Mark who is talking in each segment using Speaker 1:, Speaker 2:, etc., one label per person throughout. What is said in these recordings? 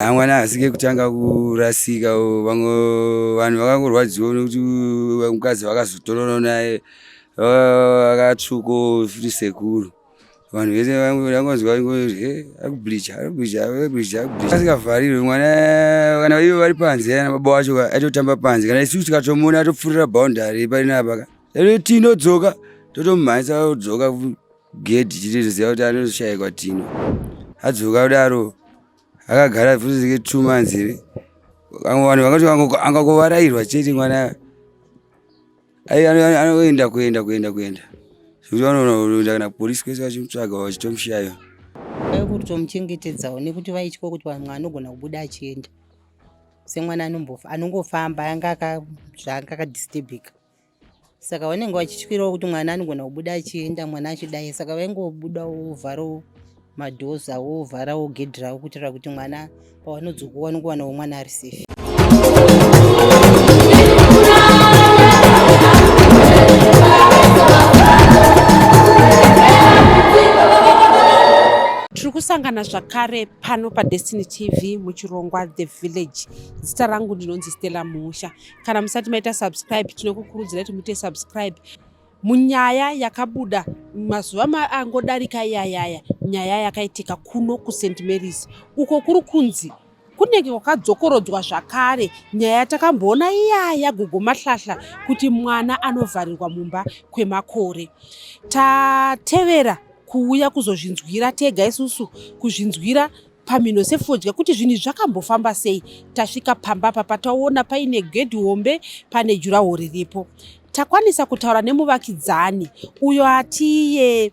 Speaker 1: Mwana haasi kekutanga kurasika, vamwe vanhu vakangorwadziwa nekuti mukadzi vakazotorana naye akatsvuko futi sekuru. Vanhu vese vangonzwa akubleacha akubleacha akubleacha akubleacha asingavharirwe mwana kana ivo vari panze ana baba wacho aitotamba panze kana isusu tikatomuona atopfurira boundary parinapa tino dzoka totomumhanyisa odzoka gedhi chitoziva kuti anoshaikwa tino adzoka kudaro akagara futi 2 months here. Vamwe vanhu vakati angangovarairwa chete mwana anoenda kuenda kuenda kuenda zvekuti vanoenda kana polisi kwese vachimutsvaga vachitomushaya.
Speaker 2: Kuti tomuchengetedzawo nekuti vaitya kuti vamwe anogona kubuda achienda semwana anongofamba anga zvaanga akadisturbika, saka vanenge vachityirawo kuti mwana anogona kubuda achienda, mwana achidai, saka vaingobuda wovharawo madoors avo, wovharawo gedhi ravo kuitira kuti mwana pavanodzoka vanongowanawo mwana ari safe.
Speaker 3: Tiri kusangana zvakare pano paDestiny TV muchirongwa The Village. Zita rangu ndinonzi Stella Musha. Kana musati maita subscribe, tinokukurudzirai kuti muite subscribe. Munyaya yakabuda mazuva angodarika iyayaya, nyaya yakaitika kuno kuSt Marys uko kuri kunzi kunenge kwakadzokorodzwa zvakare nyaya yatakamboona iyaya gogo Mahlahla kuti mwana anovharirwa mumba kwemakore. Tatevera kuuya kuzozvinzwira tega isusu, kuzvinzwira pamhino sefodya kuti zvinhu izvi zvakambofamba sei. Tasvika pamba apa pataona paine gedhi hombe, pane juraho riripo. Takwanisa kutaura nemuvakidzani uyo atiye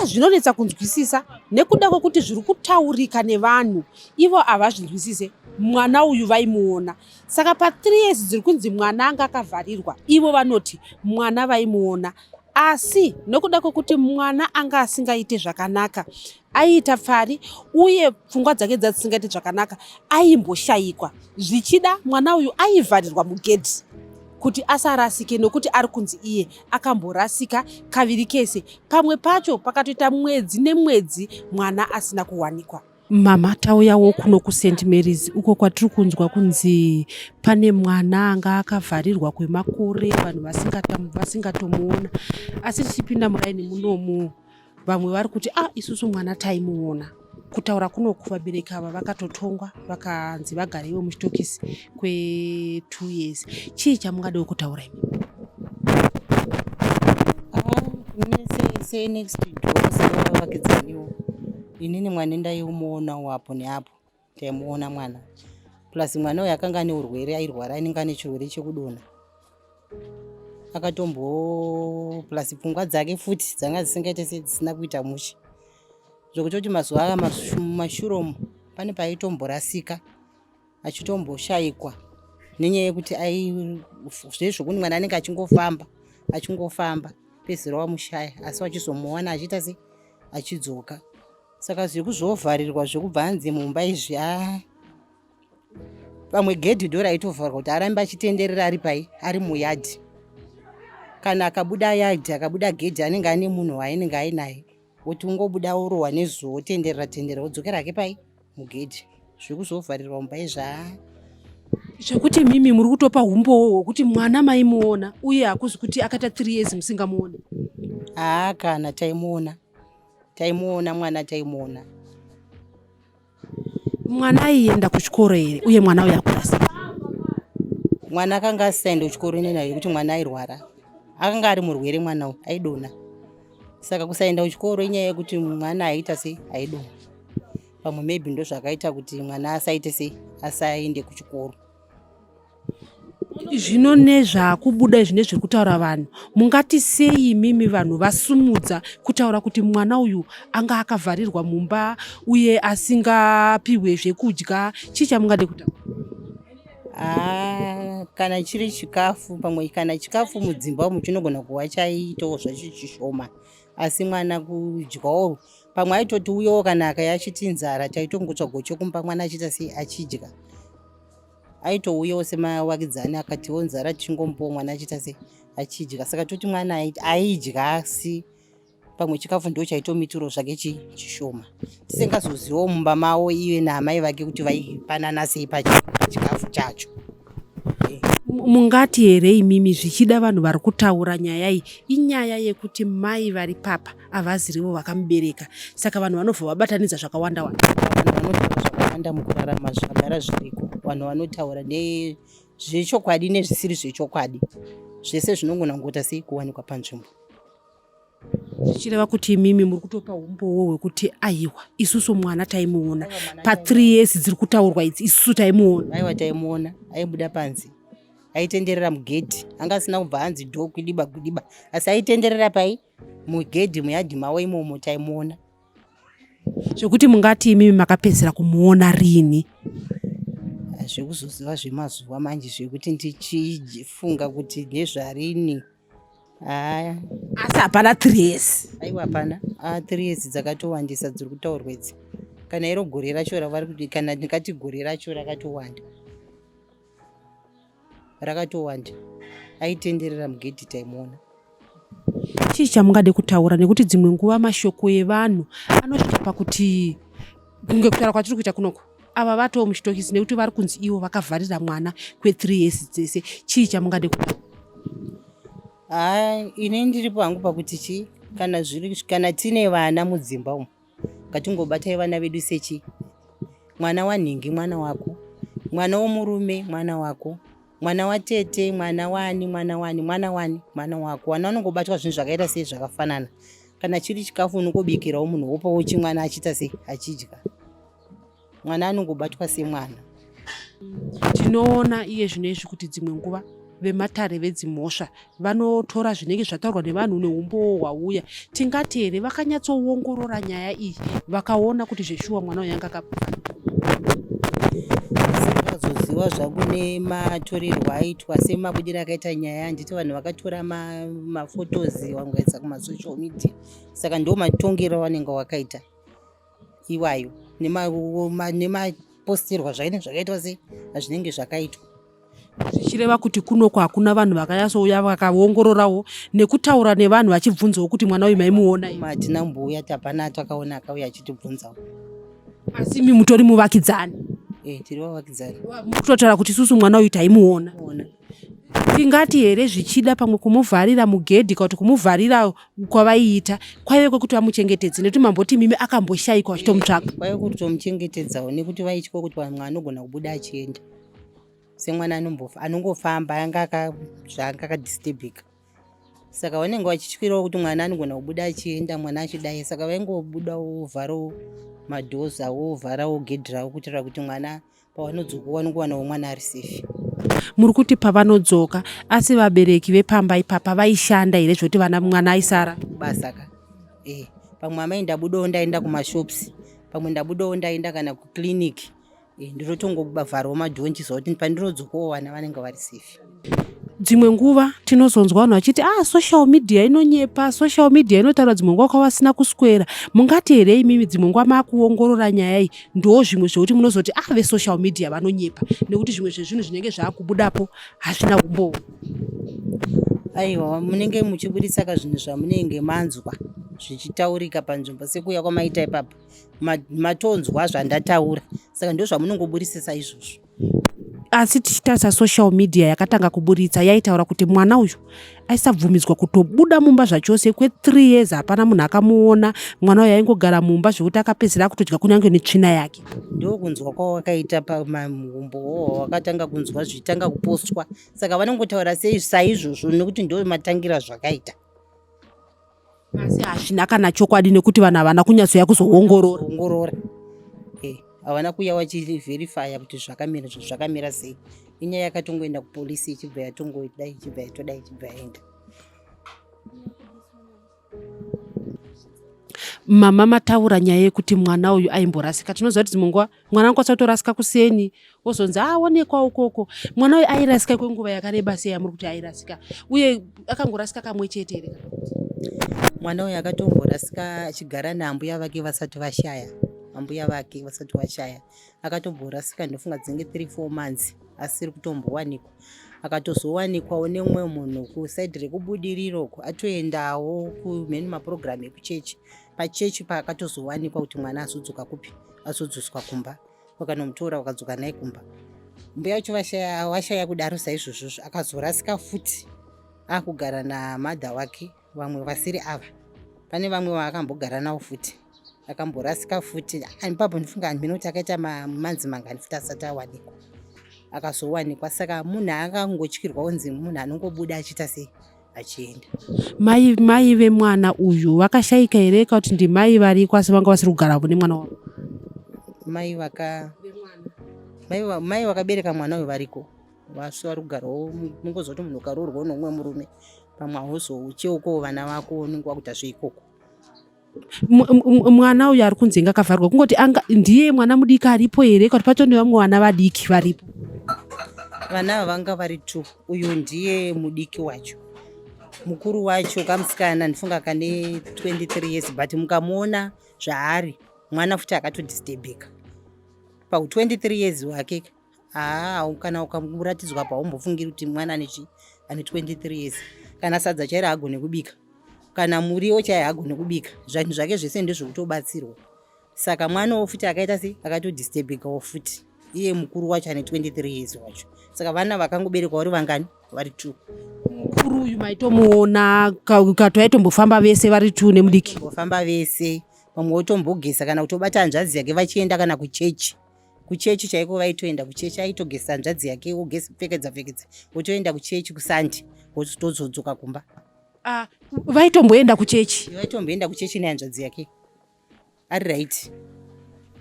Speaker 3: zvinonetsa kunzwisisa nekuda kwekuti zviri kutaurika nevanhu ivo havazvinzwisise. Mwana uyu vaimuona, saka pa3 years dziri kunzi mwana anga akavharirwa, ivo vanoti mwana vaimuona, asi nokuda kwekuti mwana anga asingaite zvakanaka, aiita pfari uye pfungwa dzake dzadzisingaiti zvakanaka, aimboshayikwa. Zvichida mwana uyu aivharirwa mugedhi kuti asarasike, nokuti ari kunzi iye akamborasika kaviri kese, pamwe pacho pakatoita mwedzi nemwedzi mwana asina kuwanikwa. Mama, tauyawo kuno kuSt Marys uko kwatiri kunzwa kunzi pane mwana anga akavharirwa kwemakore, vanhu vasingatomuona. Asi tichipinda muraini munomu, vamwe vari kuti isusu mwana taimuona. Kutaura kunoku vabereki ava vakatotongwa, vakanzi vagarewo muchitokisi kwe2 years. Chii chamungadewo kutaura imi?
Speaker 2: Senext door, sevavakidzaniwo, inini mwana ndaimuonawo apo neapo, taimuona mwana. Plus mwana uyu akanga ane urwere, airwara, anenge ane chirwere chekudonha akatombo, plus pfungwa dzake futi dzanga dzisingaite sedzisina kuita mushe, zvekutoti mazuva aya mumashure umu pane paaitomborasika achitomboshayikwa nenyaya yekuti zvezvokuti mwana anenge achingofamba achingofamba, pedzisira wamushaya, asi wachizomuwana achiita se achidzoka. Saka zvekuzovharirwa zvekubva anzi mumba izvi, a pamwe gedhi ndo raitovharwa kuti arambe achitenderera ari pai ari muyadhi. Kana akabuda yadhi, akabuda gedhi, anenge ane munhu waainenge ainaye, woti ungobuda worohwa nezuva, wotenderera tenderera, wodzokera hake pai mugedhi. Zvekuzovharirwa mumba izvi, haa.
Speaker 3: Zvekuti mimi muri kutopa umbowo hwekuti mwana maimuona uye hakuzi kuti akaita 3 years musingamuoni?
Speaker 2: Haa, kana taimuona, taimuona mwana, taimuona.
Speaker 3: Mwana aienda kuchikoro here, uye mwana uyu akura sei?
Speaker 2: Mwana akanga asisaende kuchikoro nenyaya yekuti mwana airwara, akanga ari murwere mwana uyu, aidonha. Saka kusaenda kuchikoro inyaya yekuti mwana aiita sei, aidonha. Pamwe maybe ndo zvakaita kuti mwana asaite sei, asaende kuchikoro.
Speaker 3: Zvino nezvakubuda izvi, nezviri kutaura vanhu, mungati sei imimi vanhu vasumudza kutaura kuti mwana uyu anga akavharirwa mumba uye asingapiwe zvekudya? Chii chamungade kutaura?
Speaker 2: Haa, kana chiri chikafu, pamwe kana chikafu mudzimba umu chinogona kuva chaitawo zvacho chishoma, asi mwana kudyawo pamwe aitoti uyewo kana akaya achiti nzara, taitongotsvago chekumupa mwana achiita sei, achidya. Aitouyawo semawakidzani akatiwo nzara, tichingomupawo mwana achiita sei, achidya. Saka toti mwana aidya, asi Pamwe chikafu ndo chaitomitiro zvake chishoma. Tisingazozivawo mumba mavo iye naamai vake kuti vaipanana sei pachikafu chacho.
Speaker 3: Mungati here imimi zvichida vanhu vari kutaura nyaya iyi inyaya yekuti mai vari papa havazirivo vakamubereka, saka vanhu vanobva vabatanidza zvakawanda wanda?
Speaker 2: Vanhu vanotaura zvakawanda mukurarama, zvagara zviriko. Vanhu vanotaura nezvechokwadi nezvisiri zvechokwadi, zvese zvinogona kungoita sei kuwanikwa panzvimbo.
Speaker 3: Zvichireva kuti imimi muri kutopa umbowo hwekuti aiwa, isusu mwana taimuona pa3 years dziri kutaurwa idzi, isusu taimuona.
Speaker 2: Aiwa, taimuona, aibuda panze, aitenderera mugedhi. Anga asina kubva anzi dho kwidiba kwidiba, asi aitenderera pai mugedhi muyadhi mavo imomo, taimuona.
Speaker 3: Zvekuti mungati imimi makapedzisira kumuona rini?
Speaker 2: Zvekuzoziva zvemazuva manje, zvekuti ndichifunga kuti ndezvarini, haya.
Speaker 3: Asi hapana 3 years?
Speaker 2: Aiwa, hapana. 3 years dzakatowandisa dziri kutaurwa idzi. Kana iro gore racho ravari kuti, kana ndingati gore racho rakatowanda, rakatowanda. Aitenderera mugedhi, taimuona.
Speaker 3: Chii chamungade kutaura? Nekuti dzimwe nguva mashoko evanhu anosvika pakuti kunge kutaura kwatiri kuita kunoko, ava vatoo muchitokisi nekuti vari kunzi ivo vakavharira mwana kwe3 years dzese. Chii chamungade kutaura?
Speaker 2: Haa, ini ndiripo hangu pakuti chii, kana zviri, kana tine vana mudzimba umu, ngatingobatai vana vedu sechi mwana wanhingi mwana wako, mwana womurume mwana wako, mwana watete, mwana wani, mwana wani, mwana wani, mwana wako. Vana vanongobatwa zvinhu zvakaita sei, zvakafanana. Kana chiri chikafu, unongobikirawo munhu, wopawo chimwana achiita sei, achidya. Mwana anongobatwa semwana.
Speaker 3: Tinoona iye zvino izvi kuti dzimwe nguva vematare vedzimhosva vanotora zvinenge zvataurwa nevanhu neumbowo hwauya. Tingati here vakanyatsoongorora nyaya iyi, vakaona kuti zveshuwa mwana uyu anga akabva?
Speaker 2: Singazoziva zvangu nematorerwo aitwa, semabudiro akaita nyaya. Handiti vanhu vakatora maphotos vangoisa kumasocial media, saka ndo matongero avanenge vakaita iwayo nemapostirwa zvainenge zvakaitwa, sei zvinenge zvakaitwa.
Speaker 3: Zvichireva kuti kunoko hakuna vanhu vakanyatsouya vakaongororawo nekutaura nevanhu vachibvunzawo kuti mwana uyu maimuona here?
Speaker 2: Hatina kumbouya, hapana takaona akauya achitibvunzawo.
Speaker 3: Asi imi mutori muvakidzani?
Speaker 2: E, tiri vavakidzani.
Speaker 3: Mukutotaura kuti isusu mwana uyu taimuona.
Speaker 2: Ona.
Speaker 3: Tingati here zvichida pamwe kumuvharira mugedhi kana kuti kumuvharira kwavaiita kwaive kwekuti vamuchengetedze, nekuti mamboti mimi akamboshayikwa vachitomutsvaka?
Speaker 2: Kwaive kuti tomuchengetedzawo, nekuti vaitya kuti vamwe anogona kubuda achienda semwana anongofamba, anga zvaanga akadisturbika, saka vanenge vachityirawo kuti mwana anogona kubuda achienda, mwana achidai, saka vaingobuda wovharawo madoors avo, wovharawo gedhi ravo, kuitira kuti mwana pavanodzoka vanongowanawo mwana ari safe.
Speaker 3: Muri kuti pavanodzoka, asi vabereki vepamba ipapa vaishanda here zvekuti vana mwana aisara?
Speaker 2: Basa ka, e, pamwe amai ndabudawo ndaenda kumashops, pamwe ndabudawo ndaenda kana kuclinic, e, ndinotongovharawo madoor zvakuti pandinodzokawo vana vanenge vari safe.
Speaker 3: Dzimwe nguva tinozonzwa vanhu vachiti, "Ah, social media inonyepa, social media inotaura." Dzimwe nguva kwavasina kuswera, mungati here imimi dzimwe nguva makuongorora nyaya iyi, ndo zvimwe zvekuti munozoti, "Ah, vesocial media vanonyepa," nekuti zvimwe zvezvinhu zvinenge zvaakubudapo hazvina umbowo?
Speaker 2: Aiwa, munenge muchiburisa ka zvinhu zvamunenge manzwa zvichitaurika panzvimbo, sekuuya kwamaita ipapo, matonzwa zvandataura, saka ndo zvamunongoburisisa izvozvo.
Speaker 3: Asi tichitarisa social media yakatanga kuburitsa, yaitaura kuti mwana uyu aisabvumidzwa kutobuda mumba zvachose kwe3 years. Hapana munhu akamuona mwana uyu, aingogara mumba zvekuti akapedzisira akutodya kunyange netsvina yake.
Speaker 2: Ndokunzwa kwawakaita pamahumbowo wakatanga kunzwa zvichitanga kupostwa, saka vanongotaura sei saizvozvo nekuti ndo matangira zvakaita.
Speaker 3: Asi hazvina kana chokwadi nekuti vanhu havana kunyatsoya kuzoongorora.
Speaker 2: Ongorora, havana kuuya vachiverifya kuti zvakamira, zvinhu zvakamira sei. Inyaya yakatongoenda kupolisi, ichibva yatongodai, ichibva yatodai, ichibva yaenda.
Speaker 3: Mama, mataura nyaya yekuti mwana uyu aimborasika. Tinoziva kuti dzimwe nguva mwana anokwanisa kutorasika kuseni, wozonzi aonekwa ukoko. Mwana uyu airasika kwenguva yakareba sei yamuri kuti airasika, uye akangorasika kamwe chete here kana kuti?
Speaker 2: Mwana uyu akatomborasika achigara naambuya vake vasati vashaya. ambuya vake vasati vashaya. Akatomborasika ndofunga dzinenge 3 4 months asiri kutombowanikwa. Akatozowanikwawo nemumwe munhu kusaidi rekuBudiriro uko, atoendawo kumheni mapurogiramu ekuchechi. Pachechi paakatozowanikwa kuti mwana azodzoka kupi, azodzoswa kumba. Vakanomutora vakadzoka naye kumba. Mbuya vacho vashaya, vashaya kudaro saizvozvozvo, akazorasika futi akugara namadha wake, vamwe vasiri ava. Pane vamwe vaakambogara navo futi, akamborasika futi. Ipapo ndifunga handimene kuti akaita manzi mangani futi asati awanikwa. Akazowanikwa, saka munhu akangotyirwa kunzi munhu anongobuda achiita sei, achienda.
Speaker 3: Mai mai vemwana uyu vakashaika here, kana kuti ndimai variko asi vanga vasiri kugaravo nemwana wavo?
Speaker 2: Mai vaka mai vakabereka mwana uyu variko, vasi vari kugarawo. Mungoziva kuti munhu ukaroorwa neumwe murume, pamwe hauzoucheukowo vana vako, unenge wakuita zveikoko.
Speaker 3: Mwana uyu ari kunzi inga akavharwa, kungoti anga ndiye mwana mudiki aripo here, kana kuti pacho nevamwe vana vadiki varipo?
Speaker 2: Vana ava vanga vari two. Uyu ndiye mudiki wacho. Mukuru wacho kamusikana, ndifunga kane 23 years, but mukamuona zvaari mwana futi akatodisturbika pa 23 years wake. Haa, kana ukamuratidzwa paumbofungiri kuti mwana anechi ane 23 years. Kana sadza chairo haagone kubika, kana muriwo chaiyo haagone kubika. Zvinhu zvake zvese ndezvekutobatsirwa. Saka mwanawo futi akaita sei, akatodisturbikawo futi, iye mukuru wacho ane 23 years wacho. Saka vana vakangoberekwa vari vangani? Vari two.
Speaker 3: Mukuru uyu maitomuona kato vaitombofamba vese vari two nemudiki?
Speaker 2: Vofamba vese, vamwe votombogesa kana kutobata hanzvadzi yake vachienda kana kuchechi. Kuchechi chaiko vaitoenda kuchechi, aitogesa hanzvadzi yake, wogesa, pfekedza pfekedza, votoenda kuchechi kuSunday, votozodzoka kumba.
Speaker 3: Ah, vaitomboenda kuchechi?
Speaker 2: Vaitomboenda kuchechi nehanzvadzi yake ari right,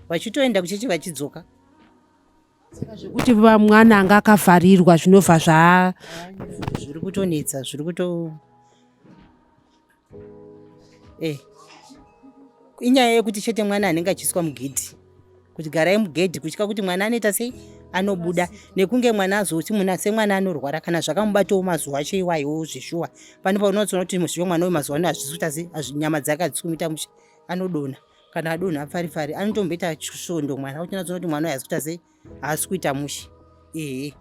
Speaker 2: vachitoenda kuchechi vachidzoka.
Speaker 3: Saka zvekuti mwana anga akavharirwa zvinobva zva
Speaker 2: Zviri kutonetsa, zviri kuto inyaya yekuti chete mwana anenge achiiswa mugedhi kuti garai mugedhi, kutya kuti mwana anoita sei, anobuda, nekunge mwana azoti munhu semwana anorwara kana zvakamubatawo mazuva acho iwayo. Zveshuwa pane paunozoona kuti zviyo mwana uyu mazuva ano hazvisi kuita sei, nyama dzake hadzisi kumuita mushe, anodonha. Kana adonha apfaripfari, anotomboita svondo mwana uchinatsoona kuti mwana uyu haasi kuita sei, haasi kuita mushe. Ehe,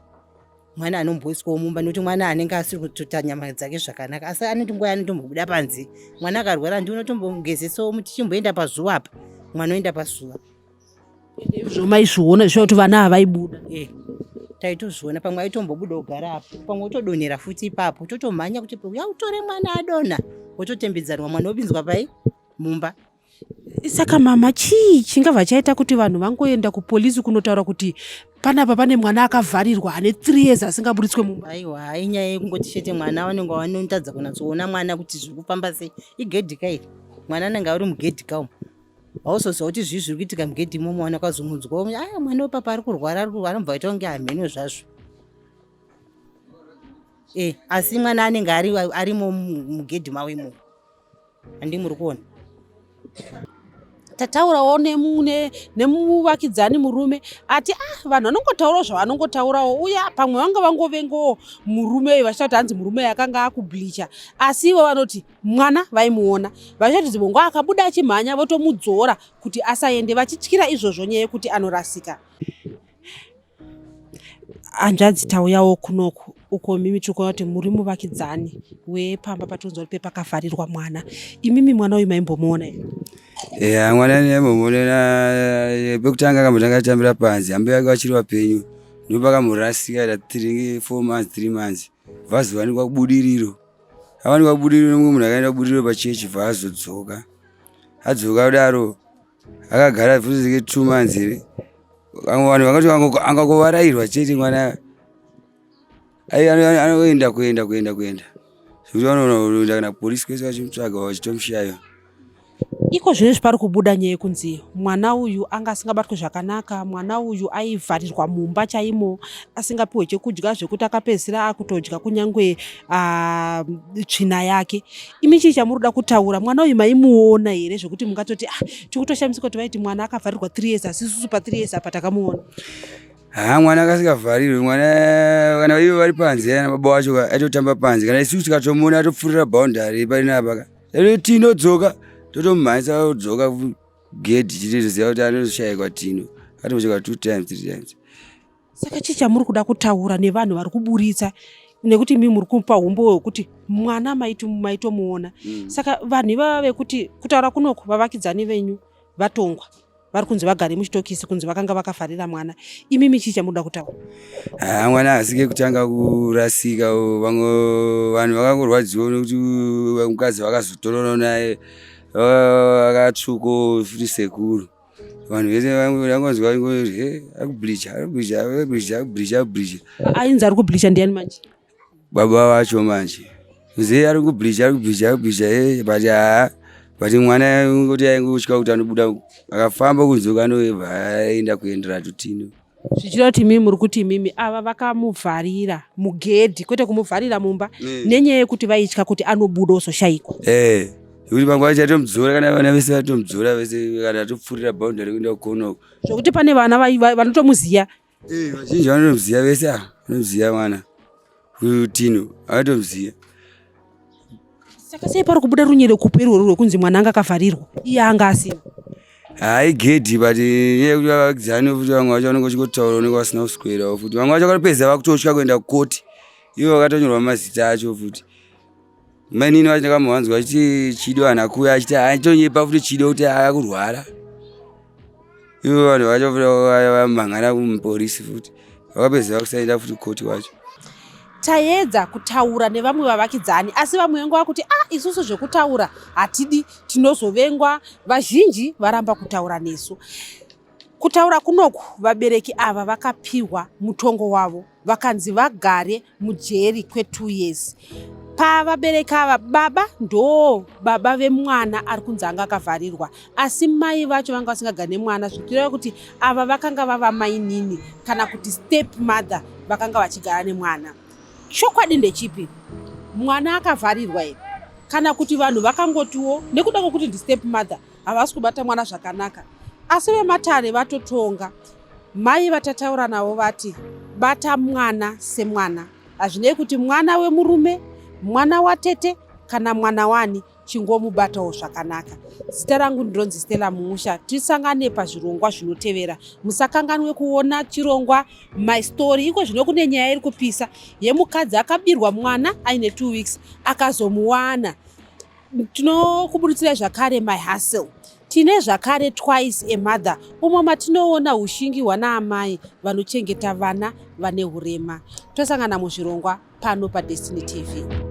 Speaker 2: mwana anomboiswawo mumba nekuti mwana anenge asiri kututa nyama dzake zvakanaka, asi anoti nguva yaanotombobuda panze. Mwana akarwara ndi unotombomugezesawo, tichimboenda pazuva apa, mwana oenda pazuva.
Speaker 3: Izvo maizviona zvishuwa kuti vana ava vaibuda?
Speaker 2: E, taitozviona. Pamwe aitombobuda ogara apo, pamwe otodonhera futi ipapo, totomhanya kuti uya utore mwana adonha, wototembedzanwa, mwana opinzwa pai mumba.
Speaker 3: Saka mama, chii chingabva chaita kuti vanhu vangoenda kupolisi kunotaura kuti panapa pane mwana akavharirwa ane 3 years asingaburitswe mumba?
Speaker 2: Aiwa, inyaya yekungoti chete mwana vanenge vanotadza kunatsoona mwana kuti zviri kufamba sei. Igedhi kairi, mwana anenge ari mugedhi kaumu, hauzoziva kuti zvii zviri kuitika mugedhi imomo. Wana kwazomunzwa a mwana wepapa ari kurwara, ari kurwara, anobva aita kunge hamheno zvazvo. E, asi mwana anenge arimo mugedhi mavo imomo, handi muri kuona?
Speaker 3: Tataurawo nemuvakidzani murume ati ah, vanhu vanongotaurawo zvavanongotaurawo, uye pamwe vanga vangovengawo murume uyu, vachita kuti hanzi murume uyu akanga akubleacha, asi ivo vanoti mwana vaimuona vachati dzimwe nguva akabuda achimhanya, votomudzora kuti asaende, vachityira izvozvo, nyaya yekuti anorasika. Hanzvadzi, tauyawo kunoku uko mimi tiri kuona kuti muri muvakidzani wepamba patinonzwa kuti pepakavharirwa mwana. Imimi mwana uyu maimbomuona here?
Speaker 1: Ya, mwana ndaimbomubonera. Pekutanga akambotanga atambira panze, ambuya vake vachiri vapenyu, ndopakamurasika ita 3 4 months, 3 months, vazowanikwa kuBudiriro. Awanikwa kuBudiriro nemumwe munhu akaenda kuBudiriro pachechi, bva azodzoka. Adzoka kudaro, akagara futi 2 months here. Vamwe vanhu vakati angangovarairwa chete, mwana anoenda kuenda kuenda kuenda, zvekuti vanoenda kana polisi kwese vachimutsvaga, vachitomushaya.
Speaker 3: Iko zvinezvi pari kubuda nyaya yekunzi mwana uyu anga asingabatwi zvakanaka, mwana uyu aivharirwa mumba chaimo asingapiwe chekudya, zvekuti akapedzisira akutodya kunyange tsvina yake. Imi chii chamuri kuda kutaura? Mwana uyu maimuona here zvekuti mungatoti ah, tikutoshamisika kuti vaiti mwana akavharirwa 3 years, asi isusu pa3 years apa takamuona?
Speaker 1: Ha, mwana akasingavharirwe. Mwana kana ivo vari panze ana baba wacho aitotamba panze, kana isusu tikatomuona atopfuurira boundary parinapa, tinodzoka totomumhanyisa odzoka. Gedhi chitoziva kuti anoshayikwa Tino, atomboshaikwa 2 times, 3 times.
Speaker 3: Saka chii chamuri kuda kutaura nevanhu vari kuburitsa, nekuti imi muri kupa umbowo hwekuti mwana maitomuona? Saka vanhu ivava vekuti kutaura kunoku vavakidzani venyu vatongwa, vari kunzi vagare muchitokisi, kunzi vakanga vakavharira mwana, imimi chii chamunoda kutaura?
Speaker 1: Haa, mwana haasike kutanga kurasika. Vamwe vanhu vakangorwadziwa nekuti mukadzi vakazotorana naye vakatsvuko futi sekuru. Vanhu vese vangonzwa ari kubleacha, ari kubleacha, ari kubleacha, ari kubleacha, ari kubleacha.
Speaker 3: Ainzi ari kubleacha ndiani manje?
Speaker 1: Baba vacho manje zee ari kubleacha, ari kubleacha, ari kubleacha, but haa, but mwana ngoti aingotya kuti anobuda akafamba kunze, anobva aenda kuendera tutino.
Speaker 3: Zvichireva kuti imimi muri kuti imimi ava vakamuvharira mugedhi, kwete kumuvharira mumba, nenyaya yekuti vaitya kuti anobuda ozoshayikwa?
Speaker 1: Eh, nekuti pamwe pacho atomudzora, kana vana vese vatomudzora vese, kana atopfuurira boundary kuenda kukonoko.
Speaker 3: Zvokuti pane vana vanotomuziya?
Speaker 1: Vazhinji vanotomuziya vese, ava vanomuziya mwana kutino, vanotomuziya.
Speaker 3: Saka sei pari kubuda runyerekupe irworwo rwekunzi mwana anga akavharirwa, iye anga asina?
Speaker 1: Hai, gedhi, but yekuti vavakidzani futi vamwe vacho vanenge vachingotaura, unenge vasina kuswerawo futi. Vamwe vacho vakatopedza vakutotya kuenda kukoti, ivo vakatonyorwa mazita acho futi. Mainini vacho ndakamuvanzwa achiti Chido haana kuuya, achiti aitonyepa futi Chido kuti akurwara. Ivo vanhu vacho futi vamhangana kumuporisi futi, vakapedza vakusaenda futi kukoti wacho.
Speaker 3: Taedza kutaura nevamwe vavakidzani, asi vamwe vengu vakuti a ah, isusu zvekutaura hatidi, tinozovengwa. Vazhinji varamba kutaura nesu. Kutaura kunoku, vabereki ava vakapiwa mutongo wavo, vakanzi vagare mujeri kwe2 years. Pavabereki ava, baba ndo baba vemwana ari kunzi anga akavharirwa, asi mai vacho vanga vasingagari nemwana, zvichireva kuti ava vakanga vava mainini kana kuti step mother vakanga vachigara nemwana. Chokwadi ndechipi? Mwana akavharirwa here, kana kuti vanhu vakangotiwo nekuda kwekuti ndistep mother havasi kubata mwana zvakanaka? Asi vematare vatotonga. Mai vatataura navo vati bata mwana semwana, hazvinei kuti mwana wemurume, mwana watete kana mwana wani, chingomubatawo zvakanaka. Zita rangu ndinonzi Stella Muusha. Tisangane pazvirongwa zvinotevera. Musakanganwe kuona chirongwa My Story. Iko zvino kune nyaya iri kupisa yemukadzi akabirwa mwana aine 2 weeks akazomuwana. Tinokubuditsirai zvakare My Hustle. Tine zvakare Twice a Mother, umo matinoona ushingi hwanaamai vanochengeta vana vane urema. Tosangana muzvirongwa pano paDestiny TV.